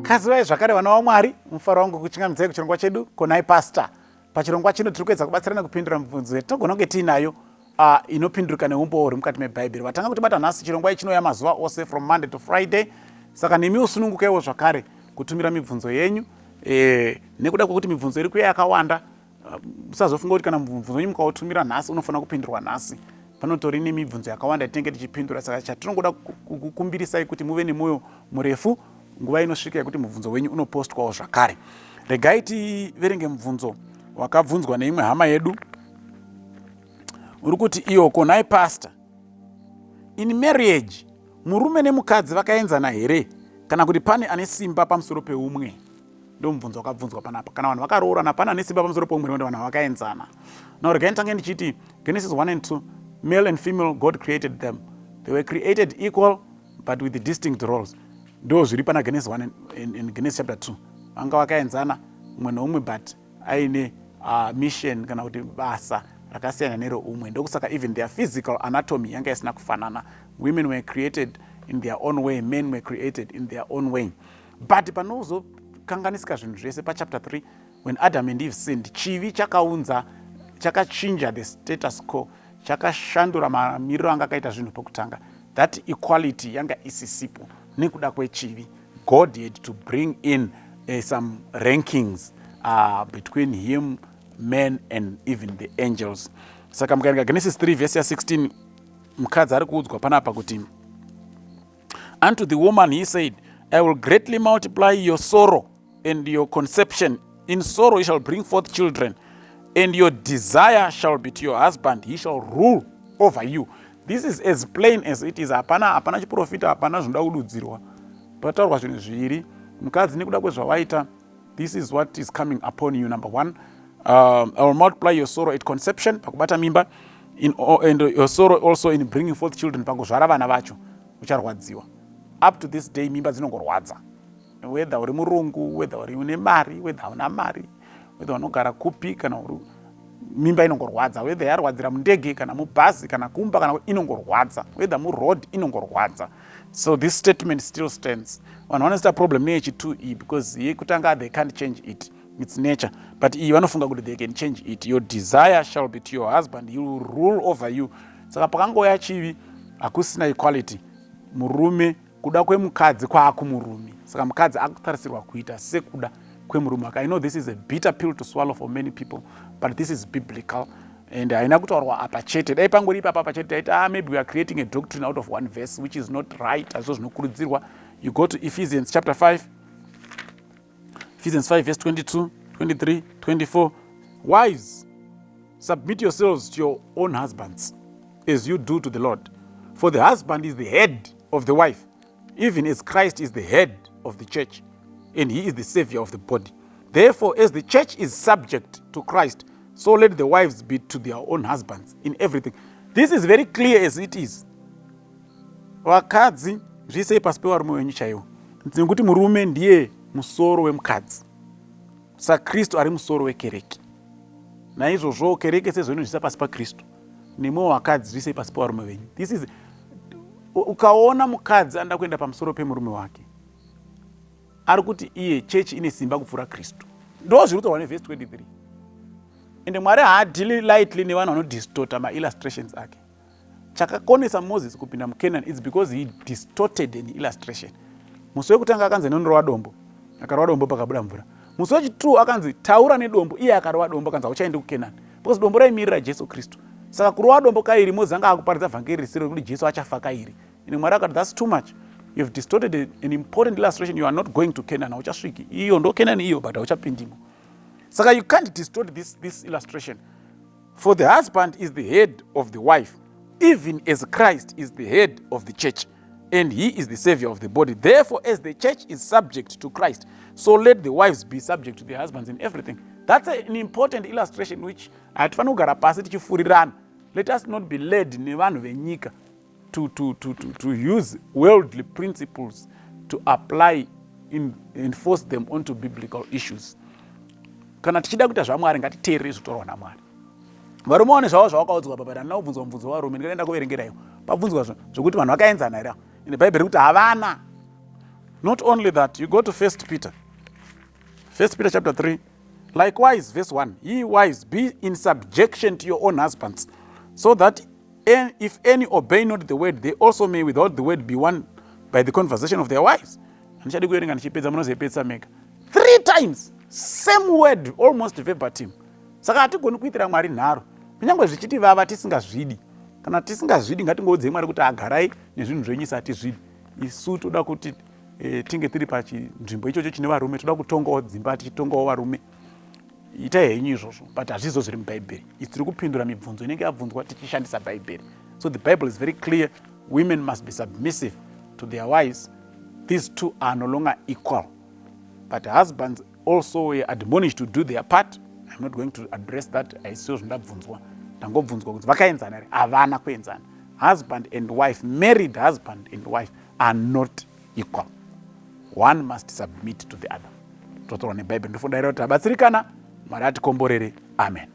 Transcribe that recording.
Kazivai zvakare vana vaMwari, mufaro wangu kuchingamidzai kuchirongwa chedu Konai Pastor. Pachirongwa chino tiri kuedza kubatsirana kupindura mibvunzo yatinogona kunge tiinayo inopindurika neumbowo huri mukati mebhaibheri. Vatanga kutibata nhasi, chirongwa ichi chinouya mazuva ose from Monday to Friday. Saka nemi usunungukaiwo zvakare kutumira mibvunzo yenyu nekuda kwekuti mibvunzo iri kuuya yakawanda. Usazofunga kuti kana mubvunzo wenyu mukautumira nhasi unofanira kupindurwa nhasi. Panotori nemibvunzo yakawanda yatinenge tichipindura, saka chatinongoda kukumbirisai kuti muve nemwoyo murefu, nguva inosvika yekuti mubvunzo wenyu unopostwawo zvakare. Regai tiverenge mubvunzo wakabvunzwa neimwe hama yedu uri kuti iyo, "Konai pastor, in marriage murume nemukadzi vakaenzana here, kana kuti pane ane simba pamusoro peumwe?" Ndo mubvunzo wakabvunzwa panapa. Kana vanhu vakaroorana, pane ane simba pamusoro peumwe nekuti vanhu vakaenzana? Now regai nditange ndichiti Genesis 1 and 2, male and female God created them. They were created equal but with distinct roles. Ndo zviri pana Genesis 1 and Genesis chapter 2. Vanga vakaenzana umwe neumwe, but aine mission kana kuti basa rakasiyana nereumwe. Ndokusaka even their physical anatomy yanga isina kufanana. Women were created in their own way, men were created in their own way. But panozokanganisika zvinhu zvese pachapter 3, when Adam and Eve sinned, chivi chakaunza, chakachinja the status quo, chakashandura mamiriro anga akaita zvinhu pokutanga. That equality yanga isisipo nekuda kwechivi. God had to bring in some rankings between him, man and even the angels. Saka mukaerenga Genesis 3 verse ya16, mukadzi ari kuudzwa panapa kuti, "Unto the woman he said, 'I will greatly multiply your sorrow and your conception. In sorrow you shall bring forth children, and your desire shall be to your husband, he shall rule over you.'" This is as plain as it is. Hapana, hapana chiprofita, hapana zvinoda kududzirwa. Pataurwa zvinhu zviviri. Mukadzi, nekuda kwezvawaita, this is what is coming upon you. Number one, "I will multiply your sorrow at conception," pakubata mimba, and your sorrow also in bringing forth children, pakuzvara vana vacho ucharwadziwa. Up to this day mimba dzinongorwadza, whether uri murungu, whether uri une mari, whether hauna mari, whether unogara kupi, kana uri, mimba inongorwadza. Whether yarwadzira mundege, kana mubhazi, kana kumba, kana inongorwadza, whether muroad, inongorwadza. So this statement still stands. Vanhu vanoita problem neyechi2 iyi because yekutanga they can't change it, it's nature, but iyi vanofunga kuti they can change it. "Your desire shall be to your husband, he will rule over you." Saka pakangouya chivi, hakusina equality. Murume, kuda kwemukadzi kwaakumurume, saka mukadzi akutarisirwa kuita sekuda kwemurume wake. I know this is a bitter pill to swallow for many people, but this is biblical and haina kutaurwa apa chete. Dai pangori ipapa apa chete, taiti, "Ah, maybe we are creating a doctrine out of one verse," which is not right. Hazvo zvinokurudzirwa. You go to Ephesians chapter 5, Ephesians 5 verse 22, 23, 24. "Wives, submit yourselves to your own husbands as you do to the Lord. For the husband is the head of the wife, even as Christ is the head of the church, and he is the savior of the body. Therefore, as the church is subject to Christ, so let the wives be to their own husbands in everything." This is very clear as it is. Vakadzi, zviisei pasi pevarume venyu chaiwo, nekuti murume ndiye musoro wemukadzi, saKristu ari musoro wekereke. Naizvozvo kereke sezvo inozviisa pasi paKristu, nemwewo vakadzi zviisei pasi pevarume venyu. This is, ukaona mukadzi anoda kuenda pamusoro pemurume wake, ari kuti iye chechi ine simba kupfuura Kristu. Ndo zviri kutaurwa nevhesi 23. Ende Mwari haadeali lightly nevanhu vanodistorta maillustrations ake. Chakakonesa Moses kupinda muCanaan, it's because he distorted an illustration. Musi wekutanga akanzi, "Nonorova dombo." Akarova dombo, pakabuda mvura. Musi wechi2 akanzi, "Taura nedombo." Iye akarova dombo, akanzi, "Hauchaendi kuCanaan," because dombo raimirira Jesu Kristu. Saka kurova dombo kairi, Moses anga akuparidza vhangeri risiro rekuti Jesu achafa kairi. Ine Mwari akati, "That's too much. You have distorted an important illustration. You are not going to Canaan. Hauchasviki. Iyo ndo Canaan iyo, but hauchapindimo." Saka you can't distort this illustration. "For the husband is the head of the wife, even as Christ is the head of the church, and he is the savior of the body. Therefore, as the church is subject to Christ, so let the wives be subject to their husbands in everything." That's an important illustration which hatifaniri kugara pasi tichifurirana. Let us not be led nevanhu venyika to use worldly principles to apply enforce them onto biblical issues. Kana tichida kuita zvaMwari, ngatiteerere zvitaurwa naMwari. Varume vane zvavo zvavakaudzwa baba. Handina kubvunzwa mubvunzo warume, ndikaenda kuverengeraiwo pabvunzwa zvokuti vanhu vakaenzana here. Ende Bhaibheri kuti havana. Not only that, you go to First Peter. First Peter chapter 3. Likewise, verse 1, "Ye wives, be in subjection to your own husbands, so that if any obey not the word, they also may without the word be won by the conversation of their wives." Handichadi kuverenga ndichipedza, munozoipedzisa mega. Three times, same word, almost verbatim. Saka hatigoni kuitira Mwari nharo, kunyange zvichiti vava tisingazvidi. Kana tisingazvidi, ngatingoudzei Mwari kuti agarai nezvinhu zvenyu, isi hatizvidi. Isu toda kuti tinge tiri pachinzvimbo ichocho chine varume, toda kutongawo dzimba, tichitongawo varume. Itai henyu izvozvo, but hazvizo zviri mubhaibheri. Isi tiri kupindura mibvunzo inenge yabvunzwa tichishandisa Bhaibheri. So the Bible is very clear: women must be submissive to their wives. These two are no longer equal, but husbands also were admonished to do their part. I'm not going to address that, haisiyo zvindabvunzwa. Ndangobvunzwa kunzi vakaenzana here. Havana kuenzana. Husband and wife, married husband and wife, are not equal. One must submit to the other. Totorwa nebhaibheri. Ndofundaira kuti abatsirikana. Mwari atikomborere. Amen.